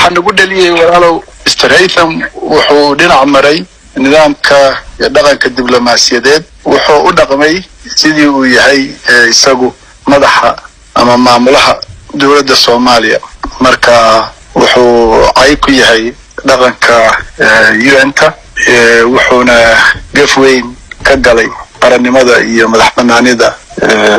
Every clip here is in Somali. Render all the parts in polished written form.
Waxaa nagu dhaliyey, walaalow, Mr Haytham wuxuu dhinac maray nidaamka iyo dhaqanka diblomaasiyadeed. Wuxuu u dhaqmay sidii uu yahay isagu madaxa ama maamulaha dowladda Soomaaliya. Marka wuxuu cayb ku yahay dhaqanka UN-ta, wuxuuna gaf weyn ka galay qarannimada iyo madax banaanida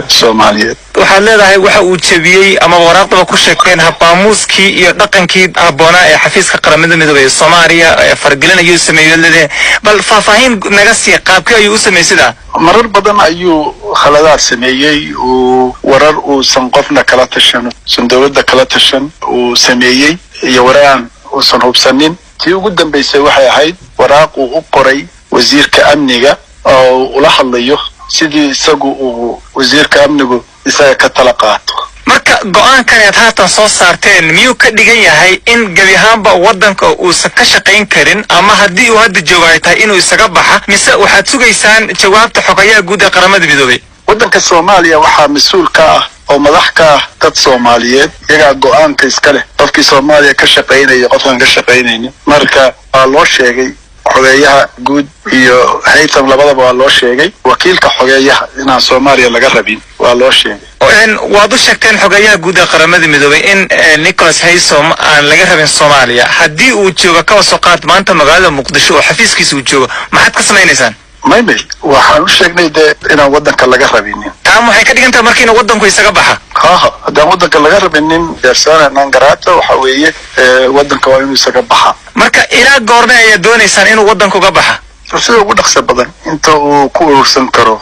Soomaaliyeed. Waxaad leedahay waxa uu jebiyey ama waraaqdaba ku sheegteen habaamuuskii iyo dhaqankii habboonaa ee xafiiska Qaramada Midoobey ee Soomaaliya fargelin ayuu sameeyey leedahay. Bal faahfaahin naga sii, qaabkii ayuu u sameeyey sidaa? Marar badan ayuu khaladaad sameeyey, uu warar uusan qofna kala tashan, uusan dowladda kala tashan uu sameeyey, iyo waraan uusan hubsanin. Tii ugu dambaysay waxay ahayd waraaq uu u qoray wasiirka amniga oo ula hadlayo sidii isagu uu wasiirka amnigu isaga ka tala qaato. Marka go-aankan aad haatan soo saarteen miyuu ka dhigan yahay in gebi ahaanba waddanka uusan ka shaqayn karin, ama haddii uu hadda joogo ay tahay inuu isaga baxa, mise waxaad sugaysaan jawaabta xogayaha guud ee Qaramada Midoobey? Waddanka Soomaaliya waxaa mas-uul ka ah oo madax ka ah dad Soomaaliyeed. Iyagaa go-aanka iska leh qofkii Soomaaliya ka shaqaynaya, qofkaan ka shaqaynaynin. Marka waa loo sheegay xogeeyaha guud iyo Haytham labadaba, waa loo sheegay wakiilka xogeeyaha inaan Soomaaliya laga rabin, waa loo sheegay. Waad u sheegteen xogeeyaha guud ee Qaramada Midoobey in Nicholas Haysom aan laga rabin Soomaaliya. Haddii uu joogo, kaba soo qaad maanta magaalada Muqdisho oo xafiiskiisa uu joogo, maxaad ka samaynaysaan? Maymay, waxaan u sheegnay dee inaan waddanka laga rabinin. Taa waxay ka dhigan tahay marka inuu waddanku isaga baxa? Haha, haddaan waddanka laga rabinin persona non grata waxa weeye waddanka waa inuu isaga baxa. Marka ilaa goorme ayaad doonaysaan inuu waddanka uga baxa? Sida ugu dhaqsa badan inta uu ku urursan karo,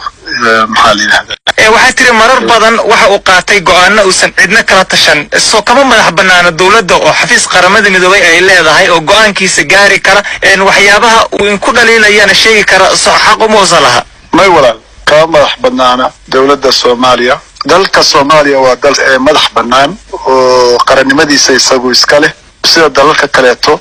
maxaa la yidhahdaa. Waxaa tiri marar badan waxa uu qaatay go-aano uusan cidna kala tashan. Soo kama madax banaana dowladda oo xafiis Qaramada Midoobay ay leedahay oo go-aankiisa gaari kara, waxyaabaha uu inku dhaliilayana sheegi kara, soo xaq uma uusan laha? May walaal, kama madax banaana dowladda Soomaaliya. Dalka Soomaaliya waa dal madax bannaan oo qarannimadiisa isagu iska leh sida dalalka kaleeto.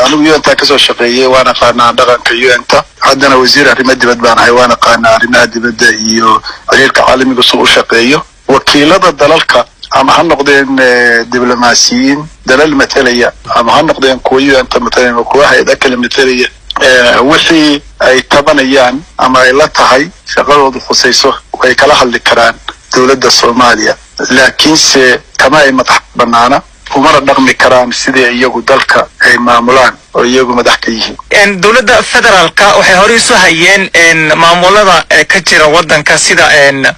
Anigu UN-ta kasoo shaqeeyey, waan aqaanaa dhaqanka UN-ta. Haddana wasiir arrimo dibad baan ahay, waan aqaanaa arrimaha dibadda iyo xiriirka caalamiga suu u shaqeeyo. Wakiilada dalalka, ama ha noqdeen diblomaasiyiin dalal matalaya, ama ha noqdeen kuwa UN-ta matalaya ama kuwa hay-ada kale matalaya, wixii ay tabanayaan ama ay la tahay shaqadoodu khusayso way kala hadli karaan dowladda Soomaaliya, laakiinse kama ay madax banaana, umana dhaqmi karaan sidii iyagu dalka ay maamulaan oo iyagu madax ka yihiin. Dowladda federaalka waxay horey isu hayeen maamulada ka jira waddanka sida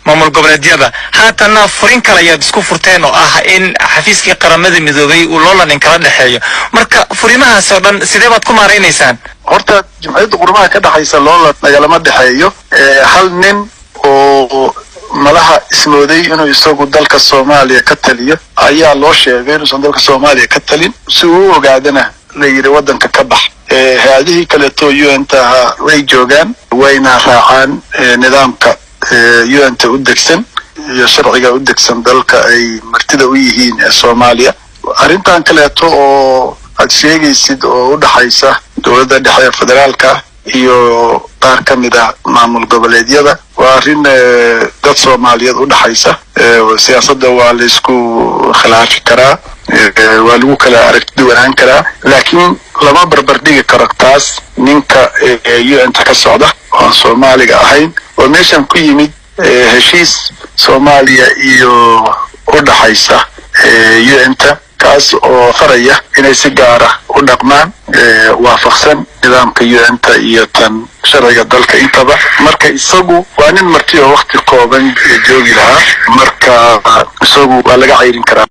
maamul goboleedyada. Haatanna furin kale ayaad isku furteen oo ah in xafiiskii Qaramada Midoobay uu loolan kala dhexeeyo. Marka furimahaas oo dhan sidee baad ku maaraynaysaan? Horta Jumciyadda Qurumaha ka dhexaysa loolan nagalama dhexeeyo. Hal nin oo malaha ismooday inuu isagu dalka Soomaaliya ka taliyo ayaa loo sheegay inuusan dalka Soomaaliya ka talin, si uu u ogaadana la yidhi waddanka ka bax. Hay-adihii kaleeto UN-ta ahaa way joogaan, wayna raacaan nidaamka UN-ta u degsan iyo sharciga u degsan dalka ay martida u yihiin ee Soomaaliya. Arrintan kaleeto oo aad sheegaysid oo u dhaxaysa dowladda dhexe ee federaalka iyo qaar ka mid ah maamul goboleedyada waa arrin dad Soomaaliyeed u dhaxaysa. Siyaasadda waa la isku khilaafi karaa, waa lagu kala aragti duwanaan karaa, laakiin lama barbar dhigi karo taas ninka UN-ta ka socda oo aan Soomaaliga ahayn oo meeshan ku yimid heshiis Soomaaliya iyo u dhaxaysa UN-ta, kaas oo faraya inay si gaara u dhaqmaan, waafaqsan nidaamka UN-ta iyo tan sharciga dalka intaba. Marka isagu waa nin marti oo wakti kooban joogi lahaa, marka isagu waa laga cayrin karaa.